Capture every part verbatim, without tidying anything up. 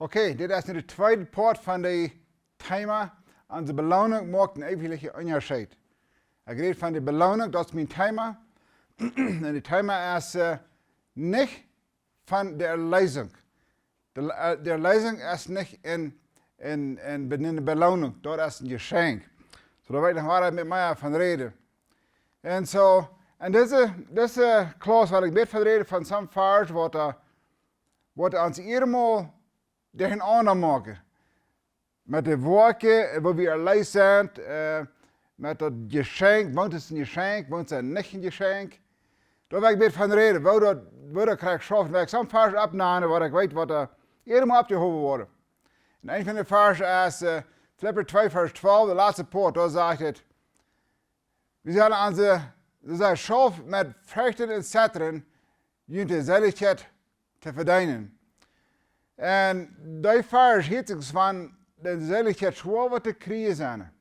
Okay, dit es nu de tweede Poat von de Thema: Onse Beloonunk moakt een eewjen Unjascheet. Ekj räd von de Beloonunk, daut es mien Thema. Un de Thema es, äh, nich von de Erlösung. De, äh, de Erlösung es nich een, een, een, eene Beloonunk, daut es een Jeschenkj. Soo, doa well ekj noch waut met mea von räden. Un soo, en dise, dise Klauss well ekj een bät von räden von some Varsch, waut, äh, waut ons hia mol derchenaunda moaken. Met de Woakjen, woo wie erleest sent, äh, met daut Jeschenkj, waut es een Jeschenkj, waut es nich een Jeschenkj. Doa well ekj een bät von räden, woo daut, woo daut krakjt schauft, well ekj some Varsch oppnämen, waut ekj weet, waut doa hia mol oppjehowen woat. Un een von de Varsch es, äh, Filippa twee, Varsch twalf, de latste Poat, doa sajcht et: Wie sellen onse, daut sajcht, schauft met Ferchten un Zetren, junt de Seelichkjeit to vedeenen. Un dee Varsch hieet sikj von de Seelichkjeit schwoa waut to kjrieen sennen.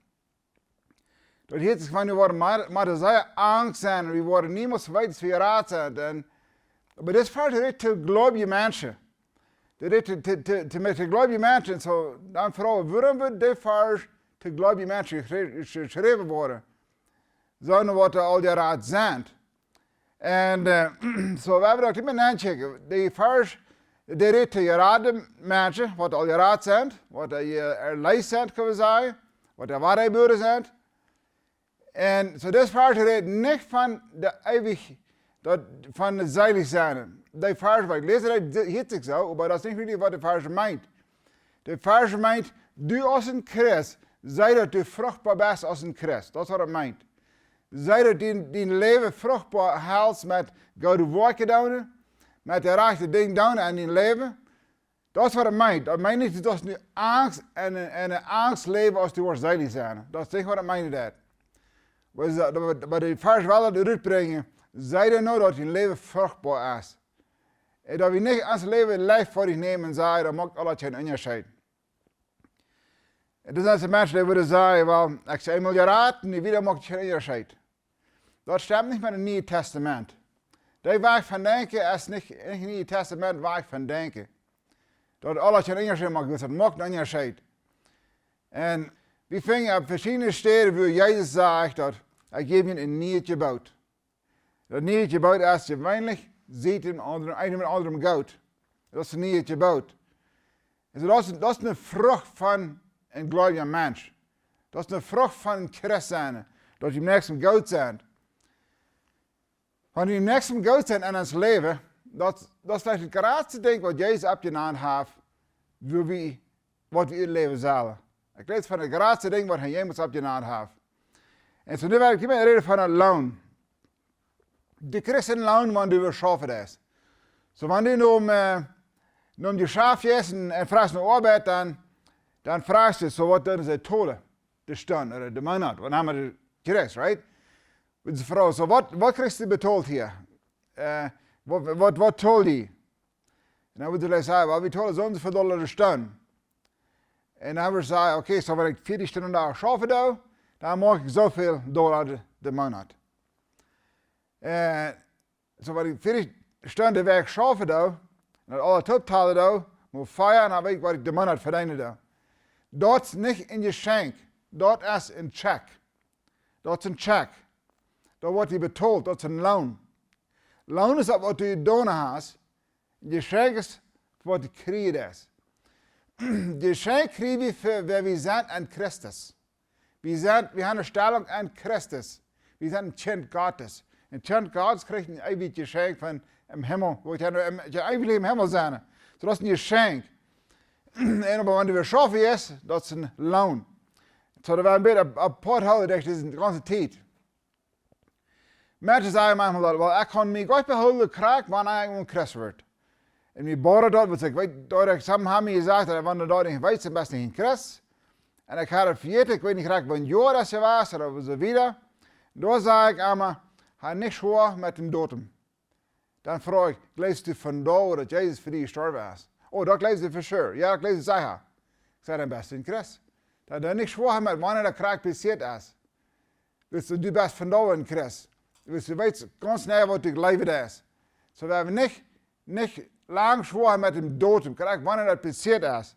Daut hieet sikj von, wie woaren mau, mau sea angst sennen, wie woaren niemols weeten, daut wie jerat sent. Un, oba dis Varsch rät to gleubje Menschen. Daut rät to, to, to, to, to gleubje Menschen. Soo, dan froag ekj, wuarom woat dee Varsch to gleubje Menschen jeschrie-, jeschräwen woaren? Sonda waut aul jerat sent. Un, äh, soo, wie haben daut emma nokjekjt. Dee Varsch, dee rät to jerade Menschen, waut aul jerat sent, waut, äh, erleest sent, kjenn wie sajen, waut de Woarheit booren sent. Un soo, dis Varsch rät nich von de eewich, daut von de seelich sennen. Dee Varsch, waut ekj läs, daut hieet sikj soo, oba daut es nich werkjlich, waut dee Varsch meent. Dee Varsch meent, du aus een Christ, sie daut du fruchtboa best aus een Christ. Daut es, waut et meent. Sie daut dien, dien Läwen fruchtboa hältst met goode Woakjen doonen, met de rajchte Dinja doonen en dien Läwen. Daut es, waut et meent. Daut meent nich, daut du nu angst en, en, en angst läwst, aus du woascht seelich sennen. Daut es nich, waut et meent, daut. Waut es daut, waut, waut dee Varsch well daut rutbrinjen, sie daut nu, daut dien Läwen fruchtboa es. Un daut wie nich ons Läwen leichtfoadich nämen, saj, daut moakt aula kjeen Unjascheet. Un doa sent Menschen, dee wudden sajen, well, ekj sie eemol jerat, un wieda moakt kjeen Unjascheet. Daut stemt nich met daut Niee Tastament. Dee Wajch von denkjen es nich, nich Niee Tastament Wajch von denkjen. Daut aula kjeen Unjascheet moakt, daut moakt een Unjascheet. Un wie finjen opp veschiedne Städen, wua Jesus sajcht daut, ekj jäw junt een nieet Jeboot. Daut nieet Jeboot es jeweenlich, siet dän aundren, eenem dän aundren goot. Daut es een nieet Jeboot. Un soo, daut es, daut es eene Frucht von een gleubja Mensch. Daut es eene Frucht von een Christ sennen, daut wie däm Näakjsten goot sent. Wan wie däm Näakjsten goot sent en ons Läwen, daut, daut es veleicht daut jratste Dinkj, waut Jesus oppjenant haft, wua wie, waut wie en Läwen sellen. Ekj läs von daut jratste Dinkj, waut hee jemols oppjenant haft. Un soo, nu well ekj emma räden von een Loon. Du kjrichst een Loon, wan du waut schaufen deist. Soo, wan du no, äh, no Jeschaft jeist un, un frajchst no Oabeit, dan, dan frajchst du, soo, waut doonen see tolen? De Stund ooda de Moonat, waut emma du kjrichst, right? Waut es de Froag, soo, waut, waut kjrichst du betolt hia? Äh, waut, waut, waut tol dee? Un dan woat hee sajen, well, wie tolen soo un soo väl Dolla de Stund. Un dan woat hee sajen, okay, soo, wan ekj vieetich Stunden dän Dach schaufen doo, dan moak ekj soo väl Dolla de, de Moonat. Äh, soo, wan ekj vieetich Stunden de Wäakj schaufen doo, un daut aula tooptalen doo, mol vea, dan weet ekj, waut ekj de Moonat vedeenen doo. Daut es nich een Jeschenkj, daut es een Check. Daut es een Check. Daut woat die betolt, daut es een Loon. Loon es daut, waut du jedonen hast, Jeschenkj es, waut du kjrichst. Jeschenkj kjrie wie fa wäa wie sent en Christus. Wie sent, wie haben eene Stellung en Christus. Wie sent een Kjint Gottes. Een Kjint Gottes kjricht een eewjet Jeschenkj von em Himmel, wua wie dan em, em eewjen Himmel sent. Soo, daut es een Jeschenkj. Un oba wan du waut schaufen deist, daut es een Loon. Soo, daut woat een bät opp, opp Poat hoolen, daut es de gaunze Tiet. Menschen sajen maunchmol daut, well, ekj kaun mie goot behoolen, krakjt wan ekj een Christ woa. Un mie bothert daut, wiels ekj weet, daut ekj, some haben mie jesajcht, daut wan du daut nich weetst, dan best du nich een Christ. Un ekj haud daut vejäten, ekj weet nich krakjt, wan Joa daut jewast, ooda soo wieda. Doa saj ekj emma, hab nich schwoa met dän Dotum. Dan froag ekj, jleefst du vondoag, daut Jesus fa die jestorwen es? Oh, daut jleefst du for sure. Jo, daut jleew ekj secha. Ekj saj, dan best du een Christ. Dan, dan nich schwoa met, wanea daut krakjt passieet es. Wiels du, du best vondoag een Christ. Wiels du weetst gaunz jeneiw, waut du jleewen deist. Soo, wie haben nich, nich lang schwoa met däm Datum, krakjt wanea daut passieet es.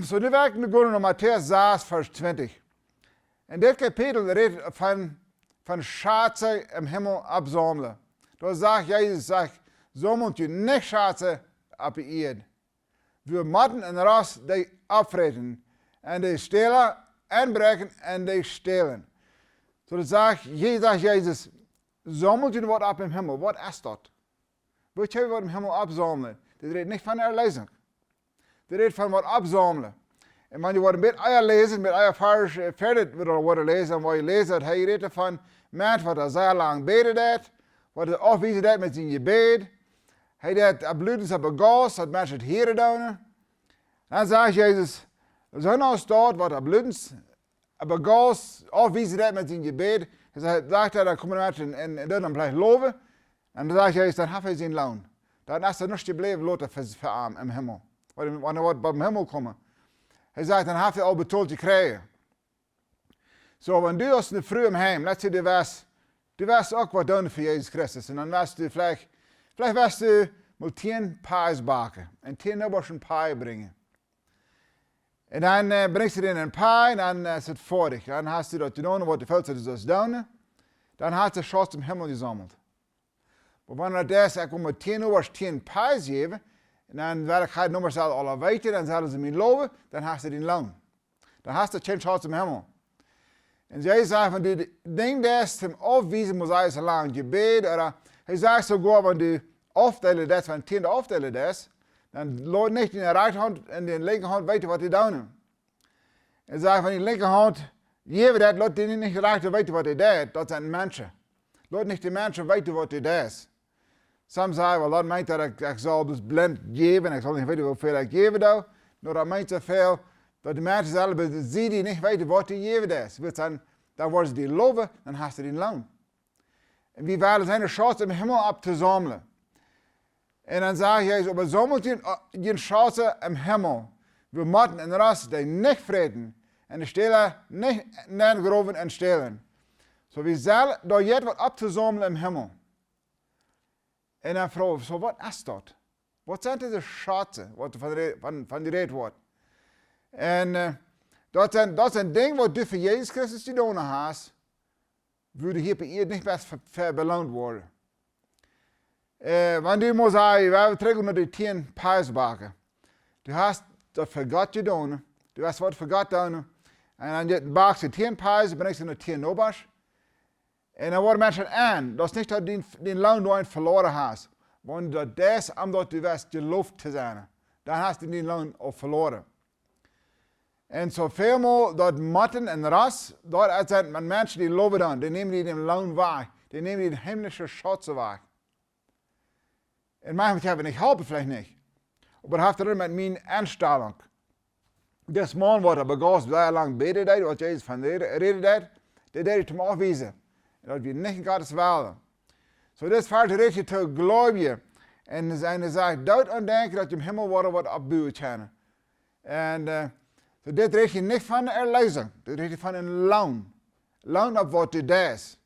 Soo, nu woa ekj nu gonen no Matäus sas, Varsch twintich. En dit Kapitel rät von, von Schaze em Himmel oppsaumlen. Doa sajcht Jesus, sajcht: "Saumelt junt nich Schaze oppe Ieed, wua Motten un Rost dee oppfräten, un de Stäla enbräakjen un dee stälen." Soo, daut sajcht, hia sajcht Jesus: "Saumelt junt waut opp em Himmel." Waut es daut? Waut kjenn wie waut em Himmel oppsaumlen? Dit rät nich von Erleesunk. Dit rät von waut oppsaumlen. Un wan jie woaren een bät ea läsen, een bät ea Varsch, äh, fertig woaren läsen, dan woa jie läsen, daut hee rät von Mensch, waut doa sea lang bäden deed, waut doa aufwiesen deed met sien Jebäd. Hee deed, äh, Bludens opp de Gauss, daut Menschen daut hieren doonen. Dan sajcht Jesus, soo aus daut, waut doa Bludens opp de Gauss aufwiesen deed met sien Jebäd, hee sajcht, sajcht hee, dan komen Menschen un, un, un doonen am veleicht lowen. Un dan sajcht Jesus, dan haft hee sienen Loon. Dan es doa nuscht jebläwen lota fa, fa am em Himmel. Wan, wan hee woat biem Himmel komen. Hee sajcht, dan haft hee aul betolt jekjräajen. Soo, wan du aus eene Fru em Heim, let's say, du woascht, du woascht uk waut doonen fa Jesus Christus. Un dan woascht du veleicht, veleicht woascht du mol tieen Pies backen un tieen Nobasch een Pie brinjen. Un dan, äh, brinjst du dän een Pie un dan, äh, es et foadich. Dan hast du daut jedonen, waut du wellst daut du saust doonen. Dan hast du Schauz em Himmel jesaumelt. Oba wan daut es, ekj well mol tieen Nobasch tieen Pies jäwen, un dan woa ekj de Nobasch aula weeten, dan sellen see mie lowen, dan hast du dän Loon. Dan hast du kjeen Schauz em Himmel. Un hee sajcht, wan du daut Dinkj deist, toom aufwiesen, mott hee soo lang Jebäd, ooda hee sajcht soogoa, wan du aufdeelen deist, wan Tienden aufdeelen deist, dan lot nich diene rajchte Haunt un diene linkje Haunt weeten, waut du doonen. Hee sajcht, wan diene linkje Haunt jäwen deit, lot dee nich rajchte weeten, waut dee deit. Daut sent Menschen. Lot nich de Menschen weeten, waut du deist. Some sajen, well, daut meent daut ekj, ekj saul bloos blint jäwen, ekj saul nich weeten, woo väl ekj jäwen doo. Nä, daut meent soo väl, daut de Menschen selfst, see die nich weeten, waut du jäwen deist. Wiels dan, dan woaren see die lowen, dan hast du dän Loon. Un wie wellen sennen Schauz em Himmel opptosaumlen. Un dan sajcht Jesus, oba saumelt junt, äh, junt Schauz em Himmel, wua Motten un Rost dee nich fräten, un de Stäla nich nengrowen un stälen. Soo, wie sellen doa jet waut opptosaumlen em Himmel. Un dan froag ekj, soo, waut es daut? Waut sent dise Schätze, waut von, von, von jerät woat? Un, äh, daut sent, daut sent Dinja, waut du fa Jesus Christus jedonen hast, wua du hia oppe Ieed nich best fa, fa beloont worden. Äh, wan du mol sajchst, wie gonen trigj no de tieen Pies backen. Du hast daut fa Gott jedonen. Du hast waut fa Gott jedonen. Un dan bakjst du tieen Pies, brinjst du no tieen Nobasch. Un dan woaren Menschen aun, daut es nich daut du dän, dän Loon doa veloaren hast. Wan du daut deist, om daut du woascht jelooft to sennen, dan hast du dän Loon aul veloaren. Un soo väl mol daut Motten un Rost, daut sent Menschen, dee lowen dan, dee nämen die dän Loon wajch, dee nämen die dän himmlischen Schauz wajch. Un mie woat daut nich halpen, veleicht nich. Oba daut haft uk met miene Enstalunk. Dis Maun, waut doa begaust sea lang bäden deed, waut Jesus von räden, räden deed, dee deed hee toom aufwiesen. Un daut wia nich en Gott sien Wellen. Soo, dis Varsch rät hia to Gleubje. Un hee sajcht, doot aun denkjen, daut jie em Himmel woaren waut oppbuen kjennen. Un, äh, soo, dit rät hia nich von Erleesunk, dit rät hia von een Loon. Loon opp waut du deist.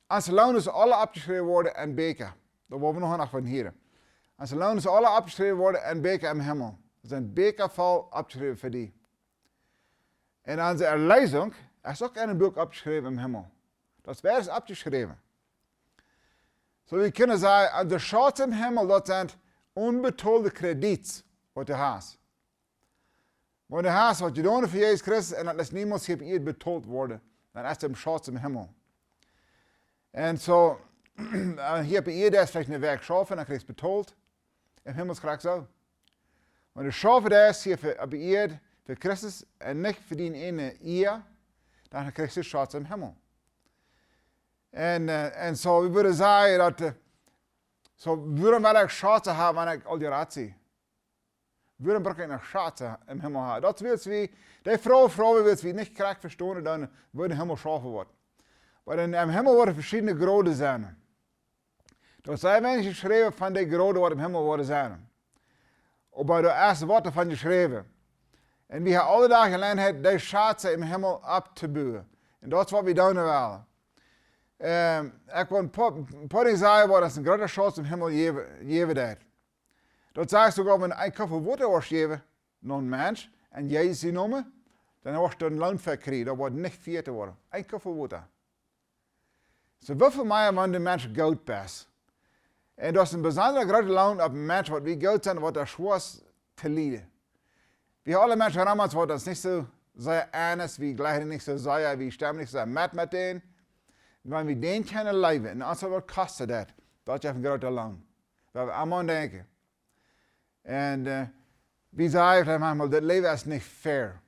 Ons Loon es aula oppjeschräwen worden en Bieekja. Doa woa wie noch, noch von hieren. Ons Loon es aula oppjeschräwen worden en Bieekja em Himmel. Doa sent Bieekja voll oppjeschräwen fa die. Un onse Erleesunk es uk en een Buak oppjeschräwen em Himmel. Daut es beides oppjeschräwen. Soo, wie kjennen sajen, onse Schauz em Himmel, daut sent onbetoolde Kredits, waut du hast. Wan du hast waut jedonen fa Jesus Christus un daut es niemols hia oppe Ieed betolt worden, dan es daut een Schauz em Himmel. Un soo, hia oppe Ieed es veleicht eene Wäakj schaufen, dan kjrichst betolt. Em Himmel es krakjt soo. Wan du schaufen deist hia fa, oppe Ieed fa Christus un nich fa diene eejne Ea, dan kjrichst du Schauz em Himmel. Un, äh, un soo, wie wudden sajen daut, äh, soo, wuarom well ekj Schätze haben, wan ekj aul jerat sie? Wuarom bruck ekj noch Schätze em Himmel haben? Daut es wiels wie, dee Froag, Froag, wiels wie nich krakjt vestonen, dan woo em Himmel schaufen woat. Oba en, em Himmel woaren veschiedne Groden sennen. Doa es sea weinich jeschräwen von dee Groden, waut em Himmel woaren sennen. Oba doa es waut doavon jeschräwen. Un wie haben aule Doag Jeläajenheit, dee Schätze em Himmel opptobuen. Un daut es waut wie doonen wellen. Ähm, ekj well een poa, een poa Dinja sajen, waut ons een grooten Schauz em Himmel jäwen, jäwen deit. Daut sajcht soogoa, wan du een Koffel Wota woascht jäwen no een Mensch, en Jesus sienen Nomen, dan woascht du een Loon fa kjrieen, daut woat nich vejäten woaren. Een Koffel Wota. Soo, woo väl mea, wan du een Mensch goot best. Un daut es een besondra groota Loon opp een Mensch, waut wie goot sent, waut doa schwoa es to lieden. Wie aule Menschen haben ons, waut ons nich soo sea aundasch, wie jlikjen nich soo sea, wie stemmen nich soo met met an. Wan wie dän kjennen leewen, un ons waut kostet daut, daut es een groota Loon. Woa wie emma aun denkjen. Un, äh, wie sajen veleicht maunchmol, daut Läwen es nich fair.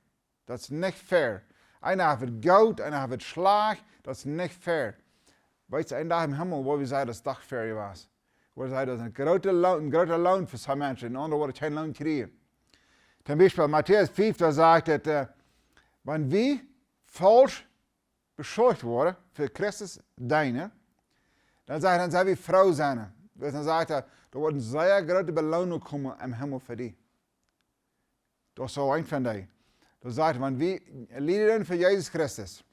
Daut es nich fair. Eena haft et goot, eena haft et schlajcht, daut es nich fair. Weetst, een Dach em Himmel, woa wie sajen, daut es doch fair jewast. Woa wie sajen, daut es een groota Loon, een groota Loon fa soone Menschen, un aundre woaren kjeen Loon kjrieen. Toom Biespel, Matäus fief, doa sajcht et, äh, wan wie faulsch beschuldicht woaren fa Christus deenen, dan sajcht et, dan sell wie froo sennen. Dan sajcht et, doa woat eene sea groote Beloonunk komen em Himmel fa die. Daut es soo eent von dee. Daut sajcht, wan wie lieden fa Jesus Christus,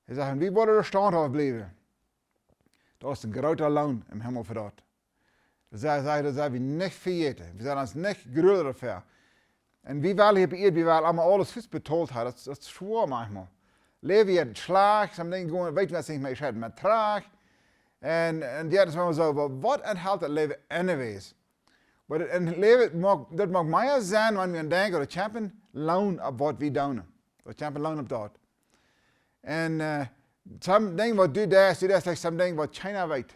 hee sajcht, wan wie woaren doa staundhauft bliewen, daut es een groota Loon em Himmel fa daut. Daut sajcht, sajcht, daut sell wie nich vejäten. Wie sellen ons nich grulen doafäa. Un wie wellen hia opp Ieed, wie wellen aulemol aules fuaz betolt haben. Daut, daut es schwoa maunchmol. Läwen wie schlajcht, soone Dinja gonen, weeten wie nich mea, wie schaden met Trach. Un, un jo, daut es mau soo, oba waut enhelt daut Läwen anyways? Oba daut Läwen moakt, daut moakt mea Senn, wan wie aun denkjen, daut kjemt een Loon opp waut wie doonen. Daut kjemt een Loon opp daut. Un, äh, soone Dinja waut du deist, du deist veleicht soone Dinja waut kjeena weet.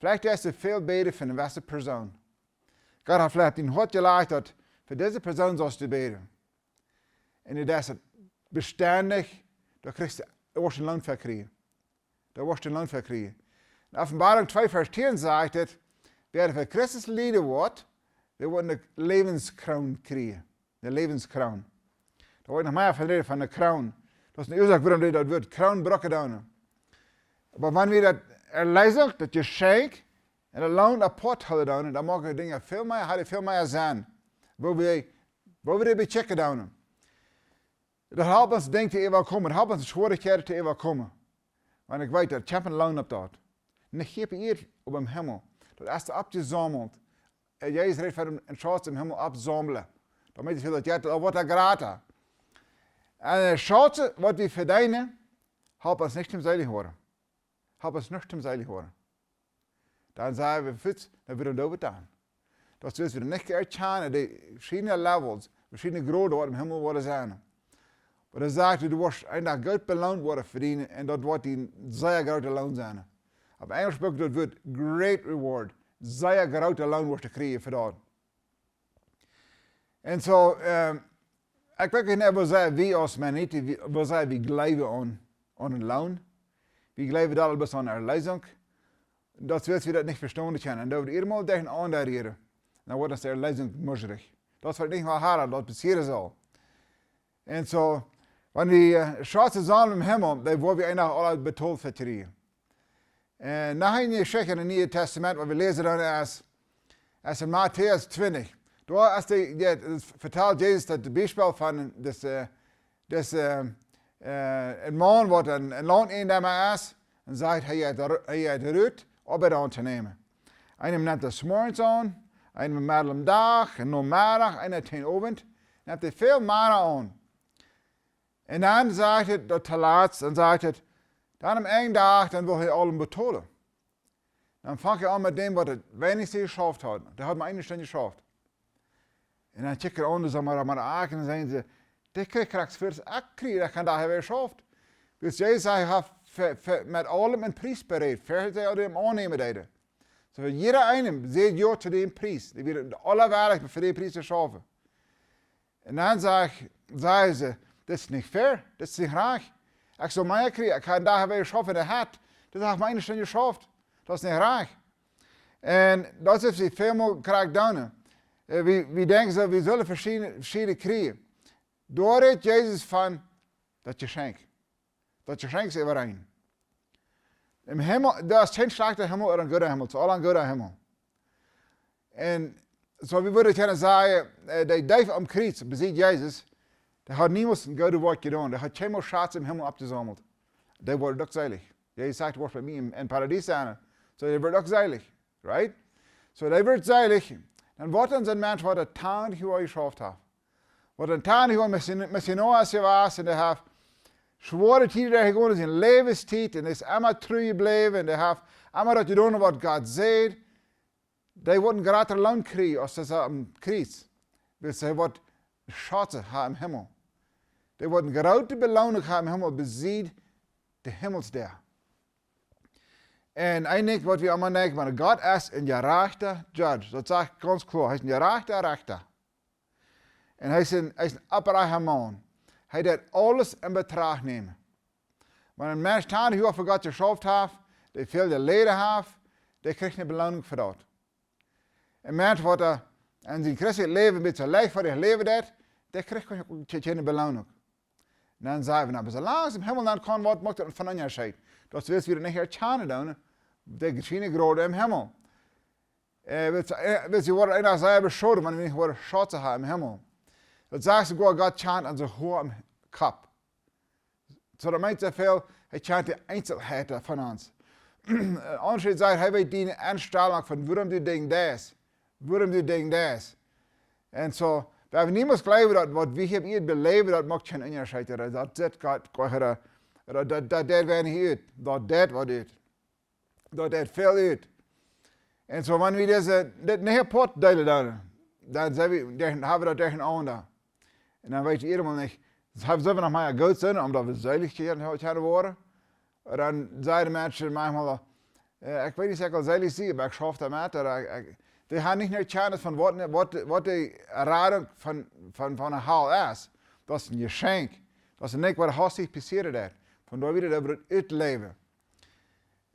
Veleicht deist du väl bäden fa eene jewesse Persoon. Gott haft veleicht en dien Hoat jelajcht, daut fa dise Persoon sust du bäden. Un du deist et bestendich, dan kjrichst du, woascht du een Loon fa kjrieen. Dan woascht du een Loon fa kjrieen. En Openboarunk twee Varsch tieen sajcht et, wäa fa Christus lieden woat, dee woat eene Läwenskroon kjrieen. Eene Läwenskroon. Doa woat noch mea von jerät, von eene Kroon. Daut es eene Uasoak, wuarom wie daut Wuat Kroon brucken doonen. Oba wan wie daut Erlösunk, daut Jeschenkj, un daut Loon apoat hoolen doonen, dan moaken Dinja väl mea, haben väl mea Senn. Woo wie, woo wie dee bekjikjen doonen. Daut halpt ons Dinja to äwakomen, daut halpt ons Schwierichkjeiten to äwakomen. Wan ekj weet, daut kjemt een Loon opp daut. Nich hia opp Ieed, oba em Himmel. Daut es oppjesaumelt. Un Jesus rät von een Schauz em Himmel oppsaumlen. Doamet es daut, jo, daut woat grata. Un de Schauz, waut wie vedeenen, halpt ons nich toom seelich woaren. Halpt ons nich toom seelich woaren. Dan sent wie fuaz, dan woaren wie doa dan. Daut es, wie nich erkjanen, de veschiedne Levels, veschiedne Groden, waut em Himmel woaren sennen. Oba dan sajcht et, du woascht een Dach Gott beloont woaren fa dien, un daut woat een sea groota Loon sennen. Opp Enjlisch brukt daut Wuat great reward. Sea groota Loon woascht du kjrieen fa daut. Un soo, ähm, ekj weet nich, woo sea wie aus Mennoniten, woo, woo sea wie jleewen aun, aun een Loon. Wie jleewen daut bloos aun Erlösunk. Daut wie daut nich vestonen kjennen. Un daut wie emol derchenaunda räden. Dan woat ons de Erlösunk muschrich. Daut es waut nich mol haben, daut passieren saul. Un soo, wan wie, äh, Schauz saumlen em Himmel, dan woa wie een Dach aules betolt fa kjrieen. Un noch eene Jeschicht em Nieen Tastament, waut wie läsen dan es, es en Matäus twintich. Doa es de, de, vetalt Jesus daut Biespel von dis, äh, dis, äh, äh, een Maun, waut een, een Laundeijendeema es, un sajcht, hee jeit ru-, hee jeit rut, Oabeit auntonämen. Eena nemt daut zemorjes aun, eena meddel em Dach, un nomeddach, eena teen Owent, nemt hee väl mea aun. Un dan sajcht et, daut toolatst, dan sajcht et, dan aum Enj Dach, dan well hee aulem betolen. Dan fangt hee aun met däm, waut daut weinichste jeschauft haud. Dee haud mau eene Stund jeschauft. Un dan kjikjt hee aun, dan sajcht hee, mau, mau, ah, un dan sajen see, dee kjricht krakjt väa, ekj kjrie, dee kaun doa haben jeschauft. Wiels Jesus sajcht, hee haft fa, fa, met aulem een Pries berät, fa dee, dee am aunnämen deeden. Soo, jieda eena sajcht jo to dän Pries. Dee wia aule wieet fa dän Pries to schaufen. Un dan saj, säden see, daut es nich fair, daut es nich rajcht. Ekj saul mea kjrieen, ekj hab een Dach jeschauft, dee haft, dee haft mau eene Stund jeschauft. Daut es nich rajcht. Un daut es, waut wie väl mol krakjt doonen. Äh, wie, wie denkjen soo, wie sellen veschiedne, veschiedne kjrieen. Doa rät Jesus von daut Jeschenkj. Daut Jeschenkj es äwareen. Em Himmel, doa es kjeen schlajchta Himmel ooda een gooda Himmel, daut es aules een gooda Himmel. Un soo, wie wudden kjennen sajen, äh, dee deed aum Kjriez, besied Jesus, dee haud niemols een goodet Woakj jedonen, dee haud kjeenmol Schauz em Himmel oppjesaumelt. dee woaren uk seelich. Jesus sajcht: "Du woascht bie mie em, em Paradies sennen." So, dee woaren uk seelich, right? So, dee woaren seelich. Dan woat dan soon Mensch, waut doa tausend Joa jeschauft haft, waut doa tausend Joa Mission-, Missionar jewast es, un dee haft schwoare Tieden derchjegonen, siene Läwenstiet, un es emma tru jebläwen, un dee haft emma daut jedonen, waut Gott sajcht, dee woat een jratra Loon kjrieen aus dee aum Kjriez. Wiels hee woat Schauts haben em Himmel. Dee woat eene groote Beloonunk haben em Himmel, besied de Himmelsdäa. Un een Dinkj, waut wie emma denkjen, mau Gott es een jerajchta Judge. Daut sajcht gaunz kloa, hee es een jerajchta Rechta. Un hee es een, hee es een opprechta Maun. Hee deit aules en Betracht nämen. Wan een Mensch tausend Joa fa Gott jeschauft haft, dee väl jeläden haft, dee kjricht eene Beloonunk fa daut. Een Mensch, waut doa en sien christeljet Läwen een bät leicht fa sikj läwen deit, dee kjricht kjeene, kjeene Beloonunk. Un dan saj wie: "Na, oba soo lang aus hee em Himmel nenkomen woat, moakt daut een Unjascheet." Daut well wie nich erkjanen doonen, dee kjrieen jrod em Himmel. Äh, wiels, äh, wiels see woaren eenen Dach sea beschoden, wan see nich woaren Schauts haben em Himmel. Daut sajcht soogoa, Gott kjant onse Hoa aum Kopp. So, daut meent soo väl, hee kjant de Eenzelheiten von ons. Aunscheinend sajcht hee, hee weet diene Enstalunk von wuarom du Dinja deist, wuarom du Dinja deist. Un so, wie haben niemols jleewen, daut waut wie hia beläwen, daut moakt kjeenen Unjascheet. Daut, daut sajcht Gott, Gott, daut, daut, daut deit weinich ut. Daut deit waut ut. Daut deit väl ut. Un so, wan wie dise, dit nich apoat deelen doonen, dan sent wie, dan haben wie daut derchenaunda. Un dan weet jie emol nich, sent wie noch mea goot sennen, om daut wie seelich kjennen, kjennen woaren? Dan sajen de Menschen maunchmol: "Äh, ekj weet nich, ekj well seelich sennen, oba ekj schauf doamet." Ooda ekj, ekj, dee haben nich de Kjantnis von waut, waut, waut de Radunk von, von, von de Hal es. Daut es een Jeschenkj. Daut es nich, waut hastich passieren deit. Von doa wieda, daut woat utläwen.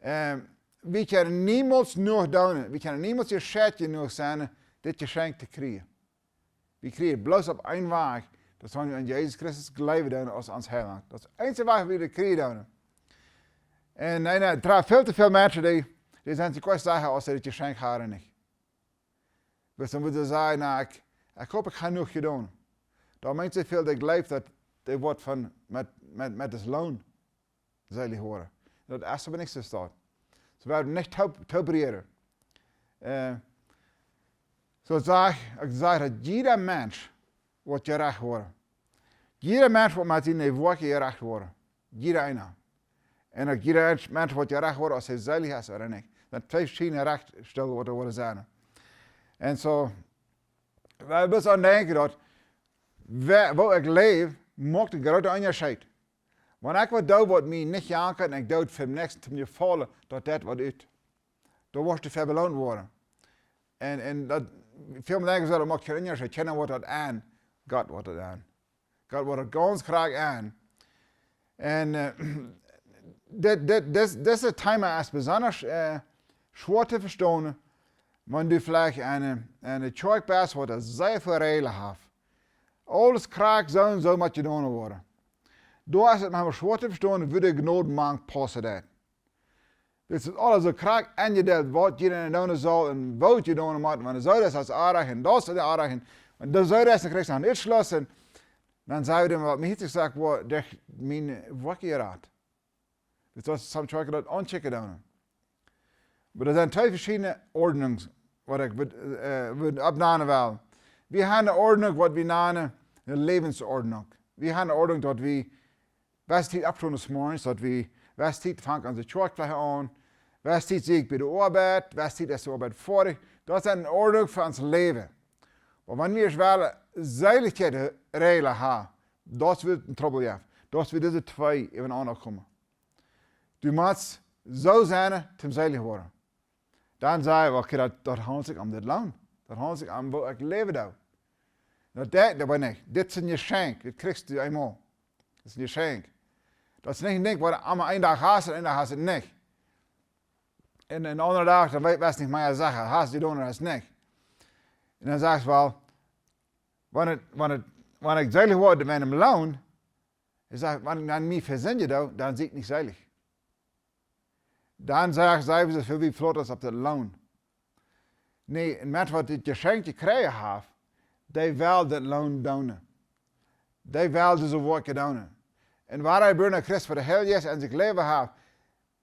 Ähm, wie kjennen niemols jenuach doonen, wie kjennen niemols jescheit jenuach sennen, dit Jeschenkj to kjrieen. Wie kjrieen bloos opp eenen Wajch, daut wie aun Jesus Christus jleewen doonen aus ons Heilaunt. Daut es de eensje Wajch, woo wie daut kjrieen doonen. Un, un, äh, doa sent väl to väl Menschen, dee, dee sent sikj krakjt sajen, aus see dit Jeschenkj haben, nich. Wiels dan wudden see sajen: "Na, ekj, ekj hab jenuach jedonen." Daut meent soo väl, dee jleewen, daut dee woaren von, met, met, met daut Loon seelich woaren. Daut es oba nich soo. Daut, see woaren nich toop, toop rieren. Äh, so saj, ekj saj, daut jieda Mensch woat jerecht woaren. Jieda Mensch woat met siene Woakjen jerecht woaren. Jieda eena. Un uk jieda Mensch, Mensch woat jerecht woaren, aus hee seelich es ooda nich. Daut twee veschiedne Rechtstellen, waut doa woaren sennen. Un so, wie motten aun denkjen, daut, woo, woo ekj läw, moakt een grooten Unjascheet. Wan ekj waut doo, waut mie nich jankat, un ekj doo daut fa dän Näakjsten toom Jefaulen, daut deit waut ut. Doa woascht du fa beloont woaren. Un, un daut, väl Menschen denkjen soo, daut moakt kjeenen Unjascheet, kjeena woat daut aun, Gott woat daut aun. Gott woat daut gaunz krakjt aun. Un, äh, dit, dit, dit, dit Thema es besonda, äh, schwoa to vestonen, wan du veleicht en eene, en eene Kjoakj best, waut sea väl Räajlen haft. Aules krakjt soo un soo mott jedonen woaren. Doa es et mau schwoa to vestonen, woo de Jnod mank paussen deit. Dit es aules soo krakjt enjedeelt, waut jie dan doonen sellen un woo jie doonen motten. Wan soo es daut oajch un daut es oajch. Wan soo es, dan kjrichst du een Utschluss un dan saj wie dän, waut mie hia jesajcht woat, daut mien Woakj jerat. Dit es soont, waut ekj daut aunchecken doonen. Oba doa sent twee veschiedne Ordnungen, waut ekj wudd, äh, wudd oppnanen well. Wie haben eene Ordnunk, waut wie nanen eene Läwensordnunk. Wie haben eene Ordnunk, daut wie, wese Tiet oppstonen des Morjens, daut wie, wese Tiet fangt onse Kjoakj aun, wese Tiet sie ekj bie de Oabeit, wese Tiet es de Oabeit foadich. Daut es eene Ordnunk fa ons Läwen. Oba wan wie ieescht wellen Seelichkjeit Räajlen haben, daut woat een Trubbel jäwen. Daut woat dise twee äwa enaunda komen. Du motst soo sennen, toom seelich woaren. Dan saj wie: "Okay, daut, daut haundelt sikj om dit Loon. Daut haundelt sikj om woo ekj läwen doo." Daut deit, daut best nich. Dit es een Jeschenkj. Dit kjrichst du eemol. Dit es een Jeschenkj. Daut es nich een Dinkj, waut du mau een Dach hast un een Dach hast du et nich. Un een aundren Dach, dan weet, weetst nich mea, sajchst, hast du jedonen ooda hast nich. Un dan sajchst du: "Well, wan et, wan et, wan ekj seelich woa met een Loon," hee sajcht, "wan ekj dan mie vesindjen doo, dan sie ekj nich seelich." Dan sajcht, saj wie soo väl, wie flott es opp daut Loon. Nä, een Mensch, waut dit Jeschenkj jekjräajen haft, dee well daut Loon doonen. Dee well dise Woakjen doonen. Un wada jebuarna Christ, waut de Heilje Jeist en sikj läwen haft,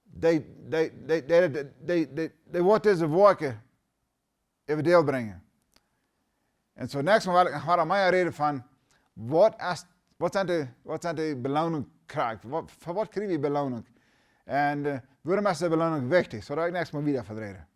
dee, dee, dee, dee, dee, dee, dee woat dise Woakjen äwa die brinjen. Un soo, näakjstet Mol well ekj noch waut mea räden von, waut es, waut sent de, waut sent de Beloonungen krakjt? Waut, fa waut kjrie wie Beloonunk? Un, äh, wuarom es de Beloonunk wichtich? Soo, doa well ekj näakjstet Mol wieda von räden.